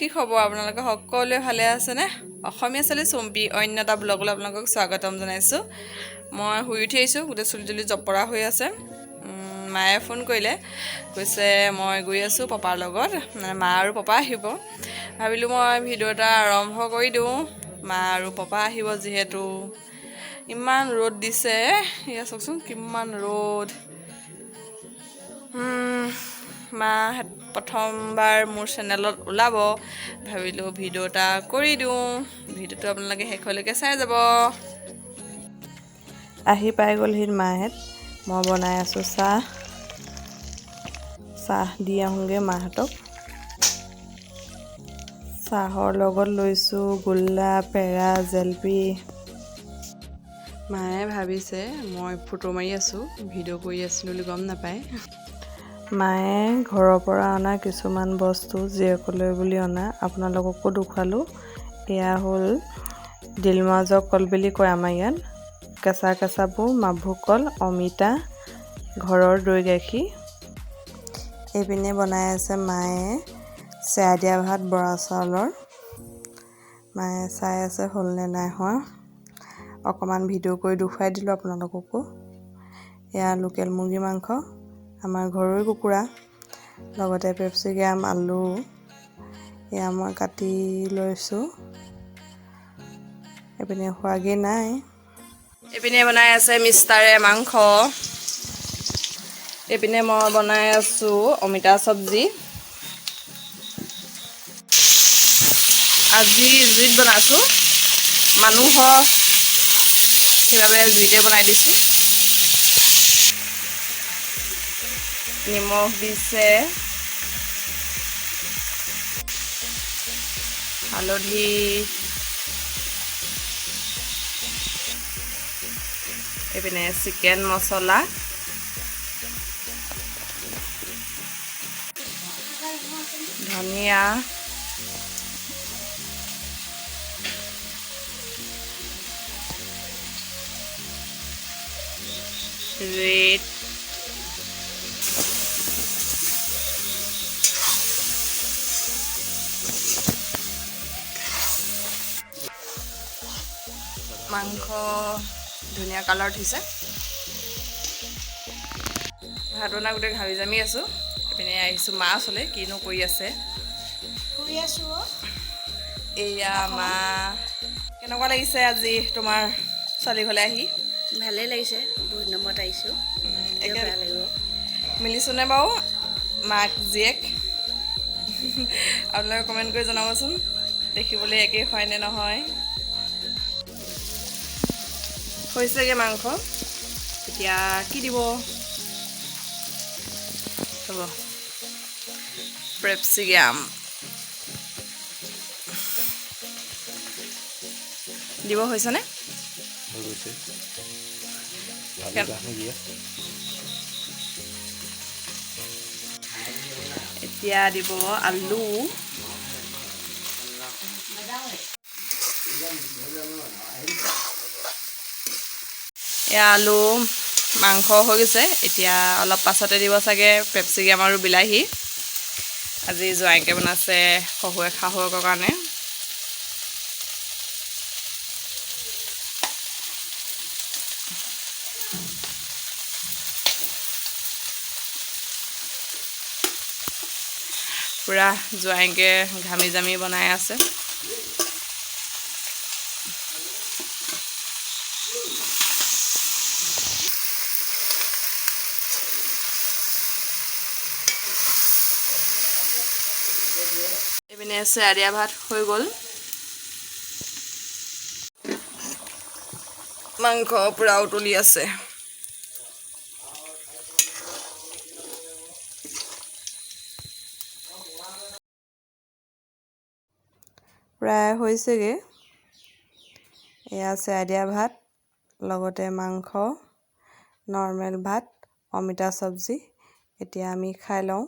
কি খবৰ আপোনালোকে সকলোৱে ভালে আছেনে? অসমীয়া ছোৱালী চুম্পী অন্য এটা ব্লগলৈ আপোনালোকক স্বাগতম জনাইছোঁ। মই শুই উঠি আহিছোঁ, গোটেই চুলি তুলি জপৰা হৈ আছে। মায়ে ফোন কৰিলে, কৈছে মই গৈ আছোঁ পাপাৰ লগত, মানে মা আৰু পাপা আহিব। ভাবিলোঁ মই ভিডিঅ' এটা আৰম্ভ কৰি দিওঁ, মা আৰু পাপা আহিব যিহেতু। ইমান ৰ'দ দিছে, এয়া চাওকচোন কিমান ৰ'দ। মা প্ৰথমবাৰ মোৰ চেনেলত ওলাব, ভাবিলোঁ ভিডিঅ' এটা কৰি দিওঁ। ভিডিঅ'টো আপোনালোকে শেষলৈকে চাই যাব। আহি পাই গ'লহি মাহঁত। মই বনাই আছোঁ চাহ, চাহ দি আহোঁগৈ মাহঁতক। চাহৰ লগত লৈছোঁ গোল্লা, পেৰা, জেলেপি। মায়ে ভাবিছে মই ফটো মাৰি আছোঁ, ভিডিঅ' কৰি আছিলোঁ বুলি গম নাপায়। মায়ে ঘৰৰ পৰা অনা কিছুমান বস্তু জীয়েকলৈ বুলি অনা আপোনালোককো দেখুৱালোঁ। এয়া হ'ল দিলমাজৰ কল বুলি কয় আমাৰ ইয়াত, কেঁচা কেঁচাবোৰ মাভোগ কল, অমিতা, ঘৰৰ দৈ গাখীৰ। এইপিনে বনাই আছে মায়ে চেয়া দিয়া ভাত বৰা চাউলৰ। মায়ে চাই আছে হ'লনে নাই হোৱা। অকণমান ভিডিঅ' কৰি দেখুৱাই দিলোঁ আপোনালোককো। এয়া লোকেল মুৰ্গী মাংস, আমাৰ ঘৰৰে কুকুৰা, লগতে পেপচিকাম, আলু। এয়া মই কাটি লৈছোঁ। এইপিনে হোৱাগৈ নাই। এইপিনে বনাই আছে মিষ্টাৰে মাংস, এইপিনে মই বনাই আছোঁ অমিতা চব্জি। আজি জুইত বনাইছোঁ, মানুহৰ সেইবাবে জুইতে বনাই দিছোঁ। নিমখ দিছে, হালধি, এইপিনে চিকেন মছলা, ধনিয়া, ৰেড, মাংস ধুনীয়া কালাৰ উঠিছে। ভাত বনাই গোটেই ঘামি জামি আছোঁ। এইপিনে আহিছোঁ মা ওচৰলৈ, কিনো কৰি আছে। এয়া মা, কেনেকুৱা লাগিছে আজি তোমাৰ ছোৱালী ঘৰলৈ আহি? ভালেই লাগিছে, বহুত নম্বৰত আহিছোঁ। মিলিছোনে বাৰু মাক জীয়েক? আপোনালোকে কমেণ্ট কৰি জনাবচোন দেখিবলৈ একেই হয়নে নহয়। হৈছেগৈ মাংস, এতিয়া কি দিব? হ'ব পেপচিকাম দিব হৈছেনে? এতিয়া দিব আলু। এয়া আলু মাংস হৈ গৈছে। এতিয়া অলপ পাছতে দিব চাগে পেপচিকাম আৰু বিলাহী। আজি জোঁৱাইকে বনাইছে শহুৱেক শাহুৱেকৰ কাৰণে। পূৰা জোঁৱাইকে ঘামি জামি বনাই আছে। এইপিনে চেয়া দিয়া ভাত হৈ গ'ল। মাংস পূৰা উতলি আছে। প্ৰায় হৈছেগৈ। এয়া চেয়া দিয়া ভাত, লগতে মাংস, নৰ্মেল ভাত, অমিতা চব্জি। এতিয়া আমি খাই লওঁ।